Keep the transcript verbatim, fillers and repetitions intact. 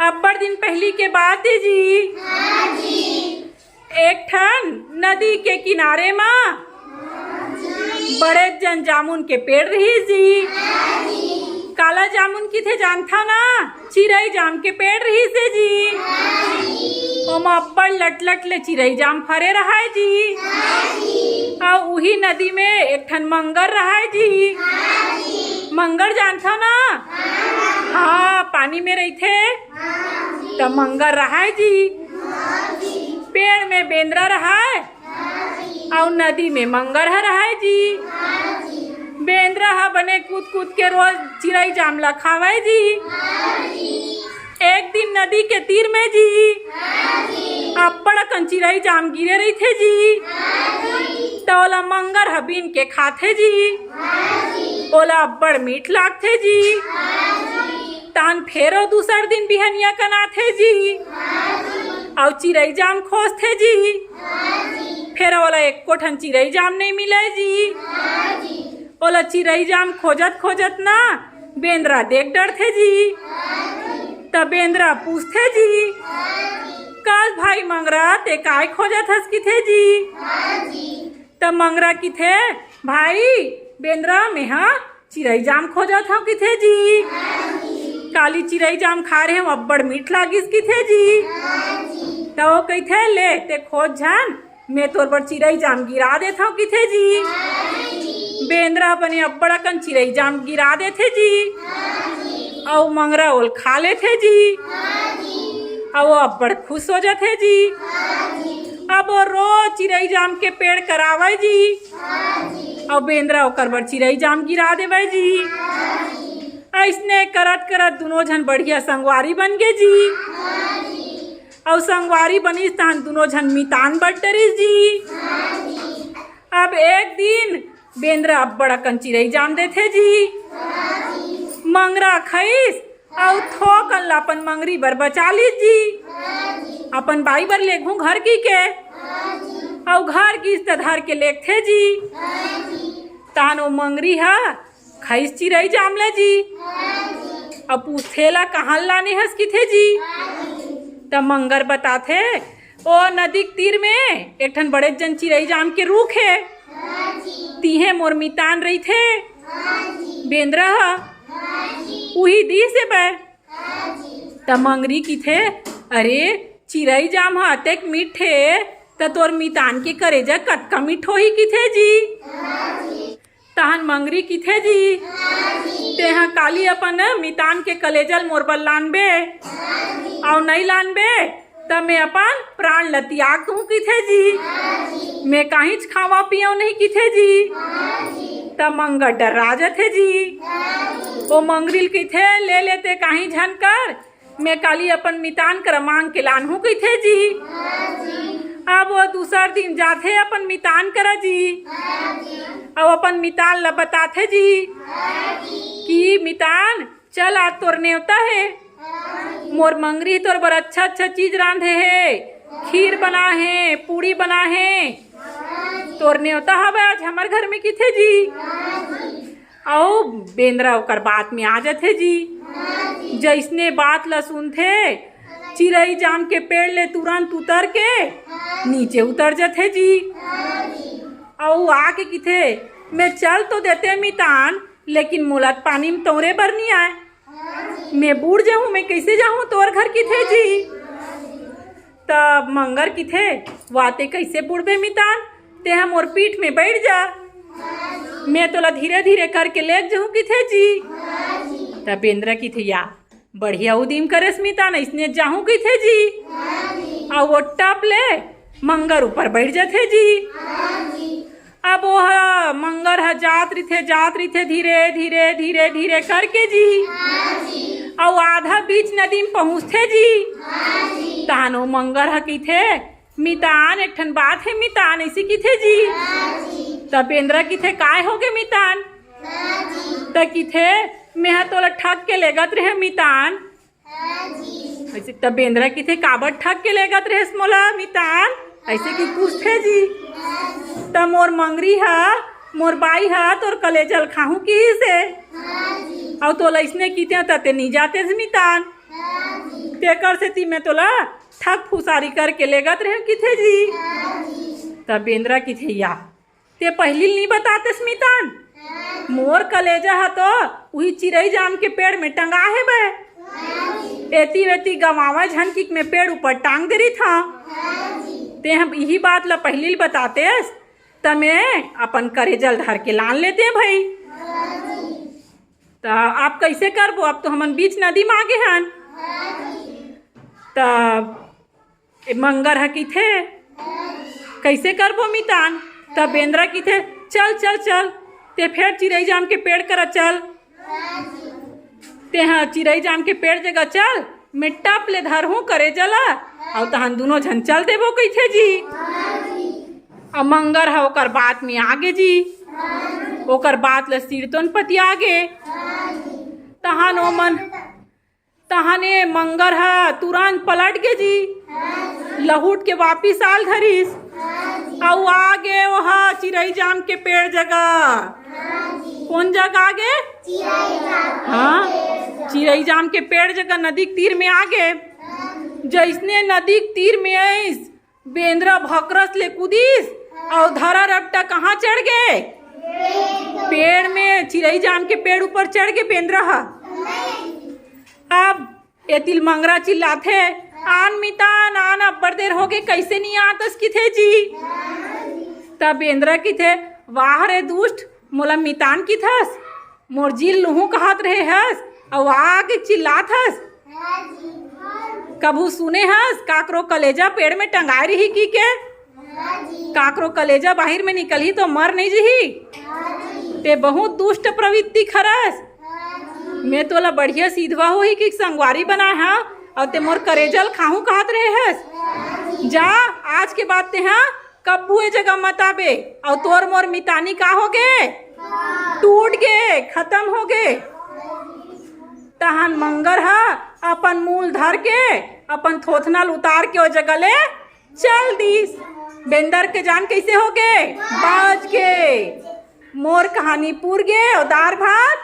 अब्बड़ दिन पहिली के बात हे जी। एक ठन नदी के किनारे म बड़े जन जामुन के पेड़ रहिस जी। काला जामुन किथे जानथा ना? चिरई जाम के पेड़ रहिस हे जी। ओमा अब्बड़ लटलट ले चिरई जाम फरे रहय जी। अउ उही नदी में एक ठन मंगर रहय जी। मंगर जानथा ना? हाँ, पानी में रहिथे। त मंगर रहय जी। पेड़ में बेंदरा रहय, अउ नदी में मंगर ह रहय जी। बेंदरा ह बने कूद कूद के रोज चिरई जाम ला खावय जी। एक दिन नदी के तीर में जी, अब्बड़ अकन चिरई जाम गिरे रहिथे जी। त ओला मंगर ह बीन के खाथे जी। ओला अब्बड़ मीठ लागथे जी। तहन फेर ओ दूसर दिन बिहनिया कन आथे जी, अउ चिरई जाम खोजथे जी। फेर ओला एको ठन चिरई जाम नइ मिलय जी। ओला चिरई जाम खोजत खोजत ना बेंदरा देख डरथे जी। त बेंदरा पूछथे जी, "कस भाई मंगरा, ते काय खोजत हस?" किथे जी। त मंगरा किथे, "भाई बेंदरा, मेहा चिरई जाम खोजत हंव," किथे जी। "काली चिरई जाम खाय रहेंव, अब्बड़ मीठ लागिस," किथे जी। त ओ कहिथे, "ले, ते खोज झन, में तोर बर चिरई जाम गिरा देथंव," किथे जी। बेंदरा बने अब्बड़ अकन चिरई जाम गिरा देथे जी, अउ मंगरा ओल खा लेथे जी, अउ ओ अब्बड़ खुश हो जाथे जी। अब ओ रोज चिरई जाम के पेड़ करावय जी, अउ बेंदरा ओकर बर चिरई जाम गिरा देवय जी। अइसने करत करत दुनों झन बढ़िया संगवारी बन गे जी। अउ संगवारी बनिस तहन दुनों झन मितान बड़ डरिस जी। अब एक दिन बेंदरा अब्बड़ अकन चिरई जाम देथे जी। मंगरा खइस अउ थोकन ला अपन मंगरी बर बचा लिस जी। अपन बाई बर लेगहूं घर की के। अउ घर गिस त धर के लेगथे जी। तहन ओ मंगरी ह खइस चिरई जाम ला जी। अउ पूछथे, "ला कहां लाने हस?" किथे जी। त मंगर बताथे, "ओ नदी के तीर में एक ठन बड़े जन चिरई जाम के रूख हे, तिहें मोर मितान रहिथे, बेंदरा ह, उही दिस हे बे।" त मंगरी किथे, "अरे, चिरई जाम ह अतेक मीठ हे, त तोर मितान के करेजा कतका मीठ होही?" किथे जी। तहन मंगरी किथे जी, "तेहा काली अपन मितान के कलेजा ल मोर बर लानबे, अउ नइ लानबे, त में अपन प्राण ल तियाग दूं," किथे जी। "में काहींच खावा पियव नहीं," किथे जी। त मंगर डर्रा जथे जी। ओ मंगरी ल किथे, "ले ले ते काहीं झन कर, में काली अपन मितान करा मांग के लानहूं," किथे जी। अब ओ दूसर दिन जाथे अपन मितान करा जी, अउ अपन मितान ल बताथे जी कि, "मितान, चल, आज तोर नेवता हे, मोर मंगरी तोर बर अच्छा अच्छा चीज रांधे हे, खीर बना हे, पूड़ी बना हे, तोर नेवता हवय आज हमर घर में," किथे जी। अउ बेंदरा ओकर बात में आ जथे जी। जइसने बात ल सुनथे, चिरई जाम के पेड़ ले तुरंत उतर के नीचे उतर जथे जी। अउ आके किथे, "में चल तो देते मितान, लेकिन मोला त पानी में तौरे बर नी आय, में बूड़ जाहूं, में कइसे जाहूं तोर घर," किथे जी। त मंगर किथे, "वा ते कइसे बूड़बे मितान, तेहा मोर पीठ में बइठ जा, में तोला धीरे धीरे करके लेग जाहूं," किथे जी। त बेंदरा किथे, "या बढ़िया उदिम करेस मितान, अइसने जाहूं," किथे जी। अउ ओ टप ले मंगर ऊपर बइठ जथे जी। अब ओह मंगर ह जात रिथे, जात रिथे, धीरे धीरे धीरे धीरे करके जी, अउ आधा बीच नदी में पहुंचथे जी। तहान ओ मंगर ह किथे, "मितान, एक ठन बात हे मितान," अइसे किथे जी। त बेंदरा किथे, "काय होगे मितान?" त किथे, "मेहा तोला ठग के लेगत रहेंव मितान।" अइसे त बेंदरा किथे, "काबर ठग के लेगत रहेस मोला मितान?" अइसे कि पूछथे जी। "त मोर मंगरी ह, मोर बाई ह तोर कलेजा ल खाहूं किहिस हे, अउ तोला अइसने किथे त ते नी जातेस मितान।" तेकर सेती मैं तोला ठग फुसारी करके लेगत रहेंव किथे जी। त बेंदरा किथे, या ते पहिली ल नी बतातेस मितान, मोर कलेजा ह तो उही चिरई जाम के पेड़ में टंगा हे बे। एती वेती गंवावय झन किके मैं पेड़ ऊपर टांग दे रहिथंव। ते हम इही बात ल पहिली ल बतातेस त मैं अपन करेजा ल धर के लान लेतेंव भई। त अब कइसे करबो? अब तो हमन बीच नदी म आगे हन। त ए मंगर ह किथे, कइसे करबो मितान? त बेंदरा किथे, चल चल चल, ते फेर चिरई जाम के पेड़ करा चल। तेहा चिरई जाम के पेड़ जगा चल, मैं टप ले धरहूं करेजा ला, अउ तहन दूनों झन चल देबो कहिथे जी। अउ मंगर ह ओकर बात में आगे जी, ओकर बात ल सिरतोन पतियागे। तहन ओमन तहन ए मंगर ह तुरंत पलट गे जी, लहुट के वापिस आल धरिस, अउ आगे ओहा चिरई जाम के पेड़ जगा। कोन जगा आगे? हाँ, चिरई जाम के पेड़ जगा नदी के तीर में आगे। जइसने नदी के तीर में आइस, बेंदरा भकरस ले कूदिस अउ धरा रपटा कहाँ चढ़ गे? पेड़ में, चिरई जाम के पेड़ ऊपर चढ़ गे बेंदरा ह। अब एती ल मंगरा चिल्लाथे, आन मितान आन, अब्बड़ देर होगे, कइसे नी आतस किथे जी। त बेंदरा किथे, वाह रे दुष्ट, मोला मितान किथस, मोर जी ल लुहूं कहत रहे हस, अउ आके चिल्लात हस। कभू सुने हस काकरो कलेजा पेड़ में टंगाय रही किके? काकरो कलेजा बाहिर में निकलही तो मर नइ जही। ते बहुत दुष्ट प्रवृत्ति के हरस। मैं तोला बढ़िया सीधवा होही किके संगवारी बनाय हंव, अउ ते मोर करेजा ल खाहूं कहत रहे हस। जा, आज के बाद तेहा कभू ए जगा मत आबे। अउ तोर मोर मितानी का होगे? टूट गे, खतम होगे। तहन मंगर ह अपन मूल धर के, अपन थोथना ल उतार के ओ जगा ले चल दिस। बेंदर के जान कइसे होगे? बाच गे। मोर कहानी पुर गे, अउ दार भात